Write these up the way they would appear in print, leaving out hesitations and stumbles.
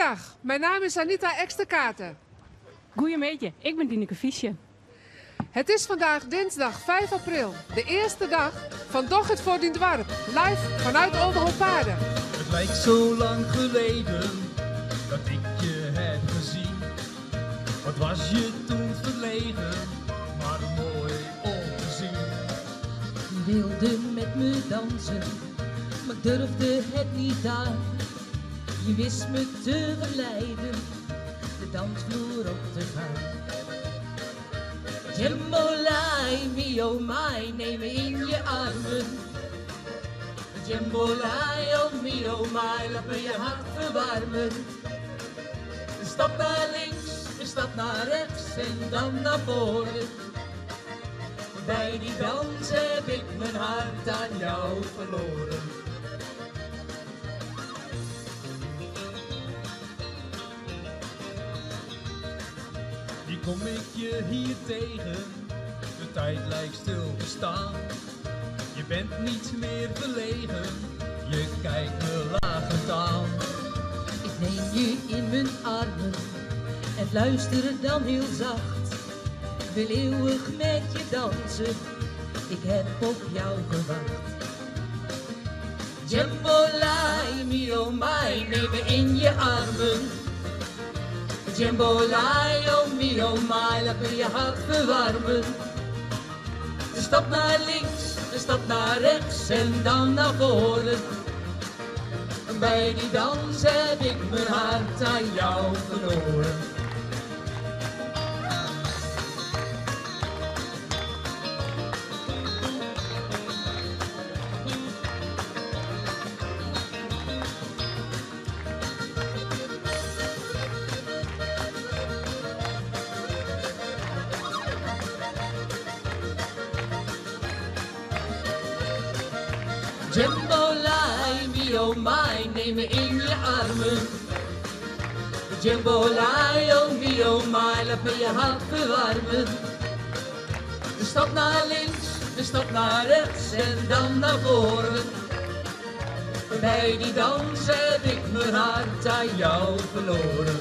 Goedemiddag, mijn naam is Anita Eksterkate. Goeiemiddei, ik bin Dineke Fiesje. Het is vandaag dinsdag 5 april, de eerste dag van Doch het voor dien doarp, live vanuit Oldeholtpade. Het lijkt zo lang geleden dat ik je heb gezien. Wat was je toen verlegen, maar mooi om te zien. Je wilde met me dansen, maar ik durfde het niet aan. Je wist me te verleiden, de dansvloer op te gaan. Jambolaya, me oh my, neem me in je armen. Jambolaya, oh me oh my, laat me je hart verwarmen. Een stap naar links, een stap naar rechts en dan naar voren. Bij die dans heb ik mijn hart aan jou verloren. Die kom ik je hier tegen, de tijd lijkt stil te staan. Je bent niet meer verlegen, je kijkt me lachend aan. Ik neem je in mijn armen en fluister dan heel zacht. Ik wil eeuwig met je dansen, ik heb op jou gewacht. Jambolaya, me oh my, neem me in je armen. Jambolaya, oh me oh my, laat me je hart verwarmen. Een stap naar links, een stap naar rechts en dan naar voren. Bij die dans heb ik mijn hart aan jou verloren. Jambolaya, me oh my, neem me in je armen. Jambolaya, oh me oh my, laat me je hart verwarmen. Een stap naar links, een stap naar rechts en dan naar voren. Bij die dans heb ik mijn hart aan jou verloren.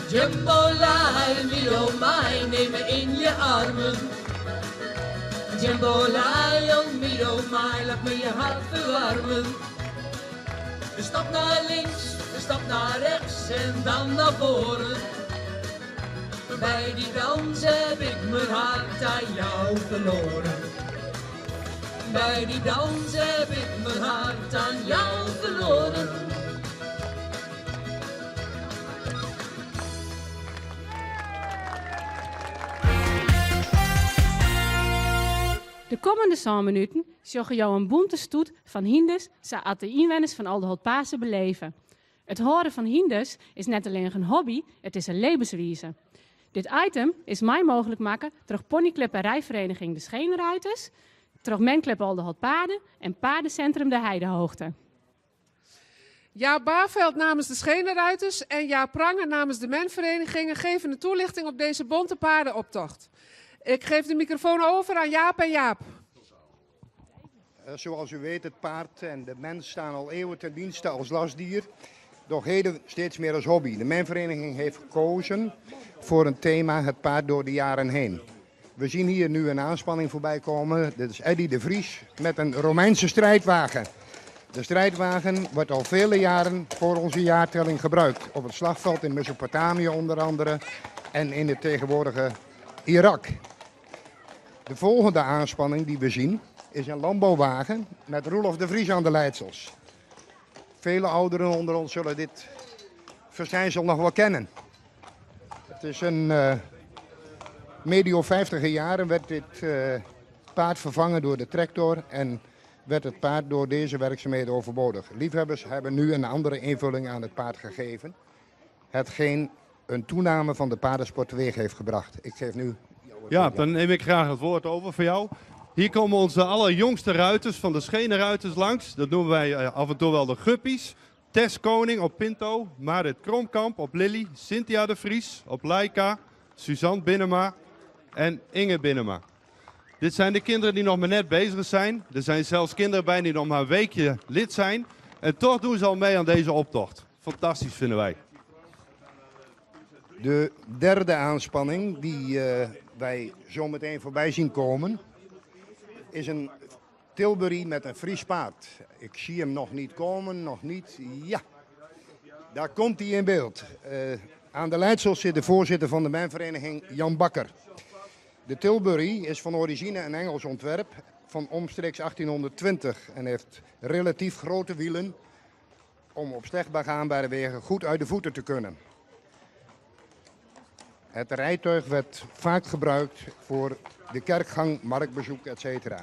Jambolaya, me oh my, neem me in je armen. Jambolaya, oh me oh my, laat me je hart verwarmen. Een stap naar links, een stap naar rechts en dan naar voren. Bij die dans heb ik mijn hart aan jou verloren. Bij die dans heb ik mijn hart aan jou verloren. De kommende sân minuten sjogge jo in bûnte stoet fan hynders sa at de ynwenners fan Aldeholtpea beleve. It hâlden fan hynders is net allinnich in hobby, it is in libbenswize. Dit item is mei mooglik makke troch Ponyclub en Rijvereniging De Schenenruiters, troch Menclub Aldeholtpade en Paardencentrum De Heidehoogte. Jaap Baarveld namens de Schenenruiters en Jaap Prange namens de menverenigingen geven een toelichting op deze bonte paardenoptocht. Ik geef de microfoon over aan Jaap en Jaap. Zoals u weet, het paard en de mens staan al eeuwen ten dienste als lastdier. Doch heden steeds meer als hobby. De menvereniging heeft gekozen voor een thema het paard door de jaren heen. We zien hier nu een aanspanning voorbij komen. Dit is Eddy de Vries met een Romeinse strijdwagen. De strijdwagen wordt al vele jaren voor onze jaartelling gebruikt. Op het slagveld in Mesopotamië onder andere en in het tegenwoordige Irak. De volgende aanspanning die we zien is een landbouwwagen met Roelof de Vries aan de leidsels. Vele ouderen onder ons zullen dit verschijnsel nog wel kennen. Het is een medio 50er jaren werd dit paard vervangen door de tractor en werd het paard door deze werkzaamheden overbodig. Liefhebbers hebben nu een andere invulling aan het paard gegeven, hetgeen een toename van de paardensport teweeg heeft gebracht. Ik geef nu jou het Ja, woord. dan neem ik graag het woord over voor jou. Hier komen onze allerjongste ruiters van de Schenenruiters langs. Dat noemen wij af en toe wel de guppies. Tess Koning op Pinto, Marit Kromkamp op Lily, Cynthia de Vries op Laika, Suzanne Binnema en Inge Binnema. Dit zijn de kinderen die nog maar net bezig zijn. Er zijn zelfs kinderen bij die nog maar een weekje lid zijn. En toch doen ze al mee aan deze optocht. Fantastysk fine wy. De derde aanspanning die wij zo meteen voorbij zien komen is een Tilbury met een Fries paard. Ik zie hem nog niet komen, nog niet. Ja, daar komt hij in beeld. Aan de leidsels zit de voorzitter van de menvereniging Jan Bakker. De Tilbury is van origine een Engels ontwerp van omstreeks 1820 en heeft relatief grote wielen om op slecht begaanbare wegen goed uit de voeten te kunnen. Het rijtuig werd vaak gebruikt voor de kerkgang, marktbezoek, etc.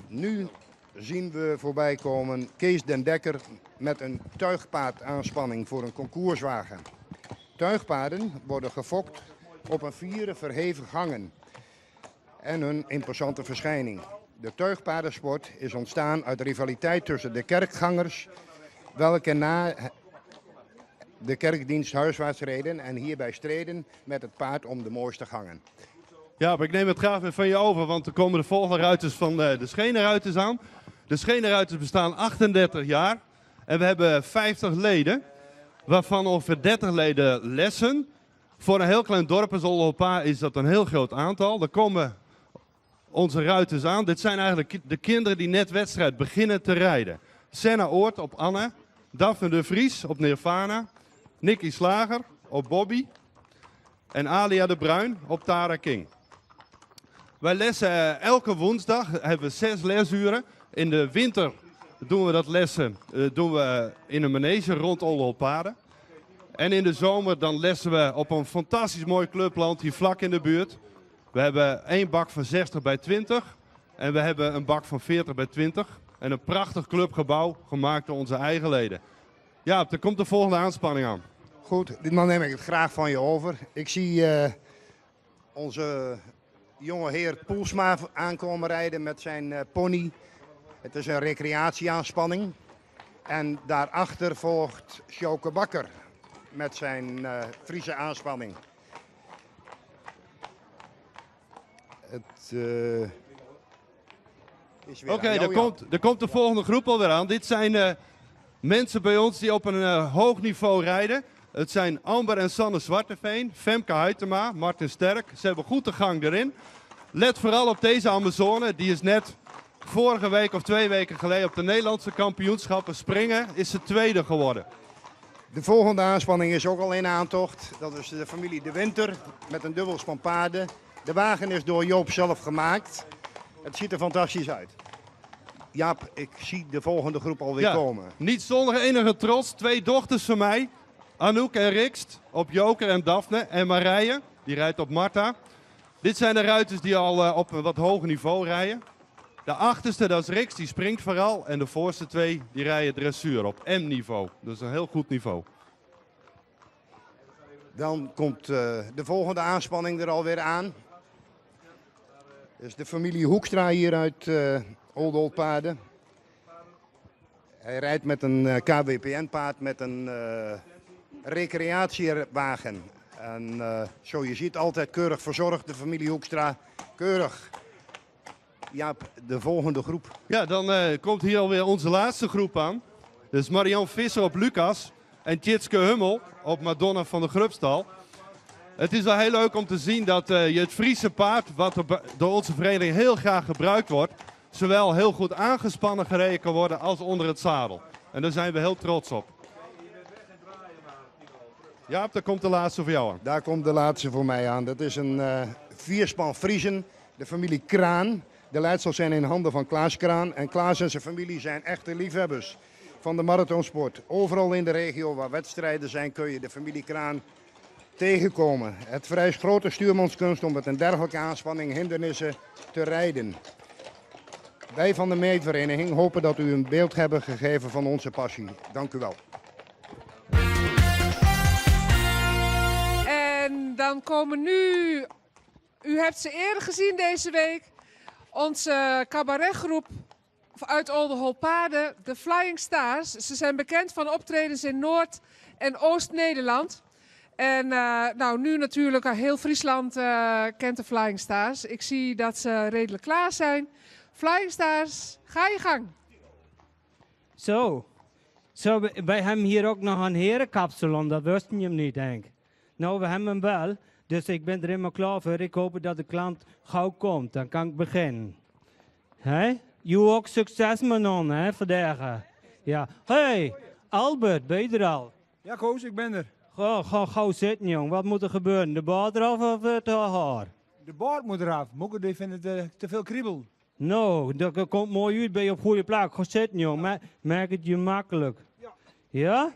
Nu zien we voorbij komen Kees den Dekker met een tuigpaardaanspanning voor een concourswagen. Tuigpaarden worden gefokt op een vieren verheven gangen en hun imposante verschijning. De tuigpaardensport is ontstaan uit rivaliteit tussen de kerkgangers, welke na de kerkdienst huiswaarts reden en hierbij streden met het paard om de mooiste gangen. Ja, maar ik neem het graag weer van je over, want er komen de volgende ruiters van de Scheneruiters aan. De Scheneruiters bestaan 38 jaar en we hebben 50 leden, waarvan ongeveer 30 leden lessen. Voor een heel klein dorp als Oldeholtpade is dat een heel groot aantal. Er komen onze ruiters aan. Dit zijn eigenlijk de kinderen die net wedstrijd beginnen te rijden. Senna Oort op Anne, Daphne de Vries op Nirvana, Nicky Slager op Bobby en Alia de Bruin op Tara King. Wij lessen elke woensdag, hebben we 6 lesuren. In de winter doen we dat lessen doen we in een manege rond Oldeholtpade. En in de zomer dan lessen we op een fantastisch mooi clubland hier vlak in de buurt. We hebben één bak van 60 bij 20 en we hebben een bak van 40 bij 20. En een prachtig clubgebouw gemaakt door onze eigen leden. Ja, er komt de volgende aanspanning aan. Goed, dan neem ik het graag van je over. Ik zie onze jonge heer Poelsma aankomen rijden met zijn pony. Het is een recreatieaanspanning. En daarachter volgt Sjoke Bakker met zijn Friese aanspanning. Het is weer Oké, aan jou, Jan. er komt de volgende groep alweer aan. Dit zijn mensen bij ons die op een hoog niveau rijden. Het zijn Amber en Sanne Zwarteveen, Femke Huytema, Martin Sterk. Ze hebben goed de gang erin. Let vooral op deze Amazone. Die is net vorige week of 2 weken geleden op de Nederlandse kampioenschappen springen. Is ze tweede geworden. De volgende aanspanning is ook al in aantocht. Dat is de familie De Winter met een dubbelspan paarden. De wagen is door Joop zelf gemaakt. Het ziet er fantastisch uit. Jaap, ik zie de volgende groep alweer komen. Niet zonder enige trots. 2 dochters van mij. Anouk en Rikst op Joker en Daphne. En Marije, die rijdt op Marta. Dit zijn de ruiters die al op een wat hoger niveau rijden. De achterste, dat is Rikst, die springt vooral. En de voorste 2, die rijden dressuur op M-niveau. Dat is een heel goed niveau. Dan komt de volgende aanspanning er alweer aan. Dus de familie Hoekstra hier uit Oldeholtpade. Hij rijdt met een K W P N-paard met een recreatiewagen. En zo je ziet, altijd keurig verzorgd, de familie Hoekstra. Keurig. Jaap, de volgende groep. Ja, dan komt hier alweer onze laatste groep aan. Dus Marian Visser op Lucas en Tjitske Hummel op Madonna van de Grubstal. Het is wel heel leuk om te zien dat je het Friese paard, wat er door onze vereniging heel graag gebruikt wordt, zowel heel goed aangespannen gereden kan worden als onder het zadel. En daar zijn we heel trots op. Jaap, daar komt de laatste voor jou aan. Daar komt de laatste voor mij aan. Dat is een vierspan Friezen, de familie Kraan. De leidsels zijn in handen van Klaas Kraan. En Klaas en zijn familie zijn echte liefhebbers van de marathonsport. Overal in de regio waar wedstrijden zijn kun je de familie Kraan tegenkomen. Het vereist grote stuurmanskunst om met een dergelijke aanspanning hindernissen te rijden. Wij van de meetvereniging hopen dat u een beeld hebben gegeven van onze passie. Dank u wel. En dan komen nu, u hebt ze eerder gezien deze week, onze cabaretgroep uit Oldeholtpade, de Flying Stars. Ze zijn bekend van optredens in Noord- en Oost-Nederland. En nu natuurlijk heel Friesland kent de Flying Stars. Ik zie dat ze redelijk klaar zijn. Flying Stars, ga je gang. Zo, Zo, wij hebben hier ook nog een herenkapsalon, dat wisten je niet, Henk. Nou, we hebben hem wel, dus ik ben er helemaal klaar voor. Ik hoop dat de klant gauw komt, dan kan ik beginnen. Hè? Je ook succes, Manon, hè, vandaag. Ja. Hey, Albert, ben je er al? Ja, Koos, ik ben er. Ga, ga gauw zitten, jong. Wat moet er gebeuren? De baard eraf of het haar? De baard moet eraf. Moeke die vindt het te veel kriebel. Nou, dat komt mooi uit, ben je op goede plek. Ga zitten, jong. Maak het je makkelijk. Ja. Ja?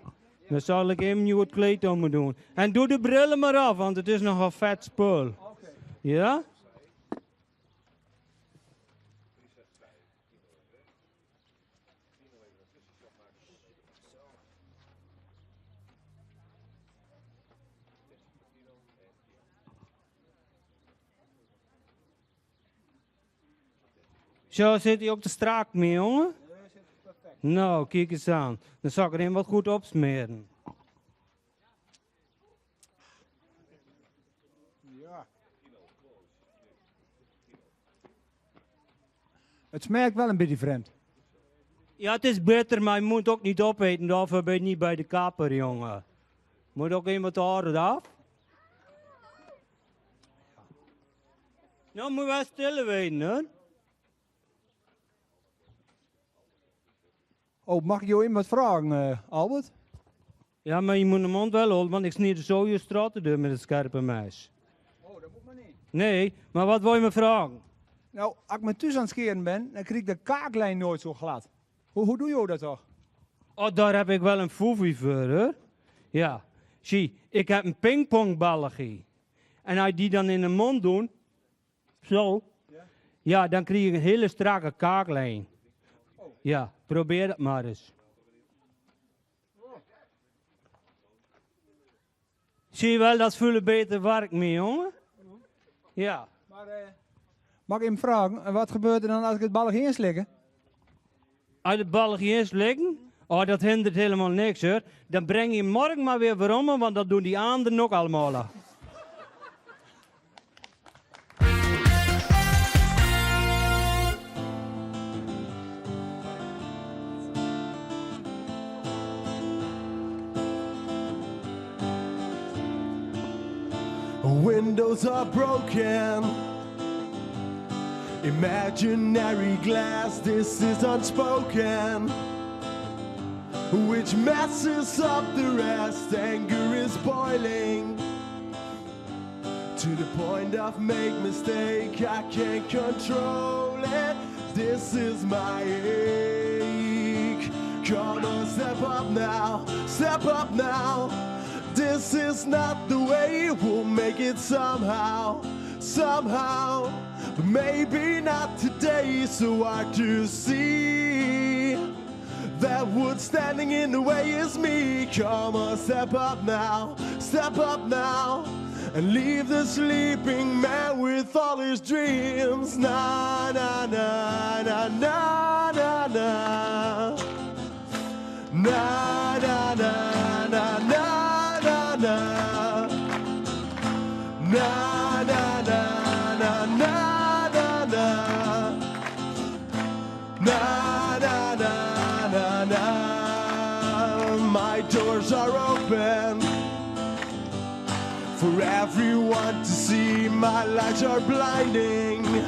Dan zal ik even nieuw het kleed om doen. En doe de brillen maar af, want het is nogal vet spul. Oké. Ja? Zo zit hij ook te strak mee, jongen. Nou, kijk eens aan. Dan zal ik er even wat goed opsmeren. Ja. Het smaakt wel een beetje vreemd. Ja, het is beter, maar je moet ook niet opeten. Daarvoor ben je niet bij de kapper, jongen. Moet ook iemand de haren af? Nou, moet je wel stille weten, hoor. Oh, mag ik jou even wat vragen, Albert? Ja, maar je moet de mond wel houden, want ik snijd zo je straten door met een scherpe mes. Oh, dat moet maar niet. Nee, maar wat wil je me vragen? Nou, als ik me thuis aan het scheren ben, dan krijg ik de kaaklijn nooit zo glad. Hoe doe je dat toch? Oh, daar heb ik wel een foefie voor, hoor. Ja, zie, ik heb een pingpongballetje. En als je die dan in de mond doet, zo, Ja. ja, dan krijg je een hele strakke kaaklijn. Oh. Ja, probeer dat maar eens. Zie je wel, dat voelen beter werk mee, jongen? Ja. Maar mag ik even vragen, wat gebeurt er dan als ik het balletje inslikken? Als je het balletje inslikken? Oh, dat hindert helemaal niks, hoor. Dan breng je morgen maar weer weer om, want dat doen die anderen ook allemaal. Windows are broken. Imaginary glass, this is unspoken. Which messes up the rest. Anger is boiling to the point of make mistake. I can't control it. This is my ache. Come on, step up now, step up now. This is not the way, we'll make it somehow, somehow. But maybe not today, so hard to see that what's standing in the way is me. Come on, step up now, step up now, and leave the sleeping man with all his dreams. Na, na, na, na, na, na, na. Na, na, na, na, na, na, na. Na, na, na, na, na, na, na. Na, na, na, na, na. My doors are open for everyone to see. My lights are blinding me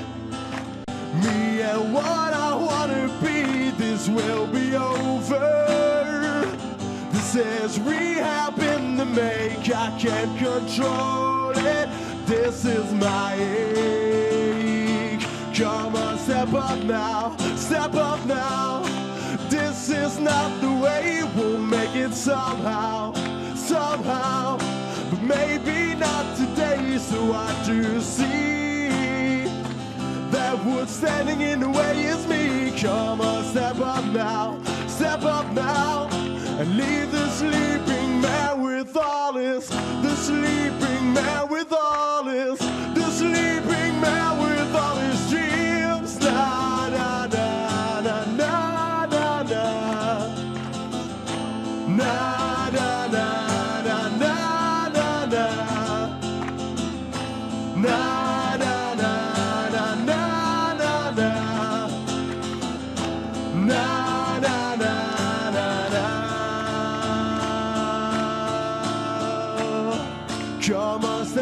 and what I want to be. This will be over. This is rehab in the make. I can't control it. This is my ache. Come on, step up now, step up now. This is not the way, we'll make it somehow, somehow. But maybe not today, so I do see that what's standing in the way is me. Come on, step up now, step up now, and leave the sleeping man with all his, the sleeping man with all his, the sleeping man with all his dreams. Na, na, na, na, na, na, na. Na, na, na, na, na, na, na. Na, na, na, na, na, na, na. Na, na, na, na, na.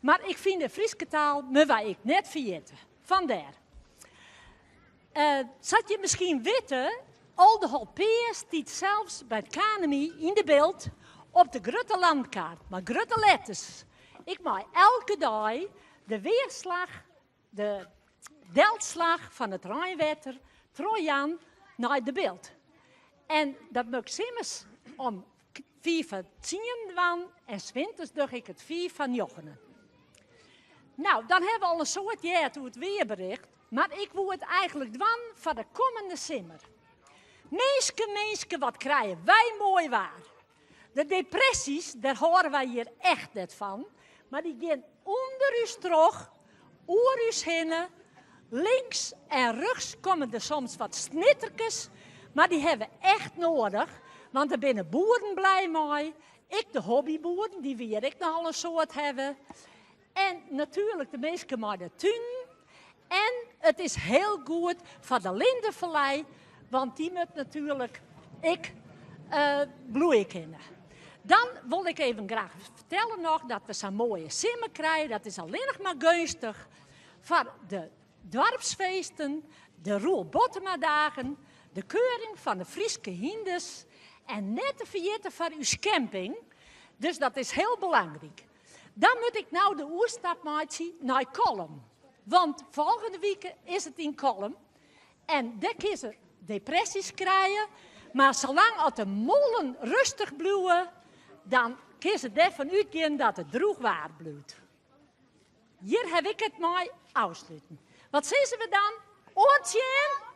Mar ik fyn de Fryske taal moatte wy ek net ferjitte. Fandêr. Uh, sa't je miskien witte, Aldeholtpea stiet sels by it KNMI yn De Bilt op de grutte landkaart mei grutte letters. Ik mei elke dei de weerslach, de delslach fan it reinwetter trochjaan nei De Bilt. En dat moat ik simmers om 9.25 dwaan en 's winters doch ik it 8.55. Nou, dan hawwe we al in soad heard oer it weerbericht, mar ik woe it eigenlik dwaan foar de kommende simmer. Minsken, minsken, wat krije wy moai waar. De depressys, dêr hâlde wy hjir echt net fan, mar dy gean ûnder ús troch, oer ús hinne. Links en rjochts komme der soms wat snitterkes, mar dy hawwe we echt noadich, want der binne boeren blij mei, ek de hobbyboeren, dy't wy hjir ek nochal in soad hawwe. En natuerlik de minsken mei de tunen. En it is hiel goed foar de Lindevallei, want dy moat natuerlik ek uh, bloeie kinne. Dan wol ik even graach fertelle noch dat we sa'n moaie simmer krije. Dat is allinnich mar geunstich foar de doarpsfeesten, de Roel Bottema-dagen, de keuring fan de Fryske hynders en net te ferjitten foar ús camping. Dus dat is hiel belangryk. Dan moat ik no de oerstap meitsje nei Kollum. Want folgjende wike is it yn Kollum. En dêr kinne se depressys krije. Mar salang as de mollen rêstich bliuwe, dan kinne se derfan útgean dat it drûch waar bliuwt. Hjir haw ik it mei ôfsluten. Wat sizze we dan? Oant sjen!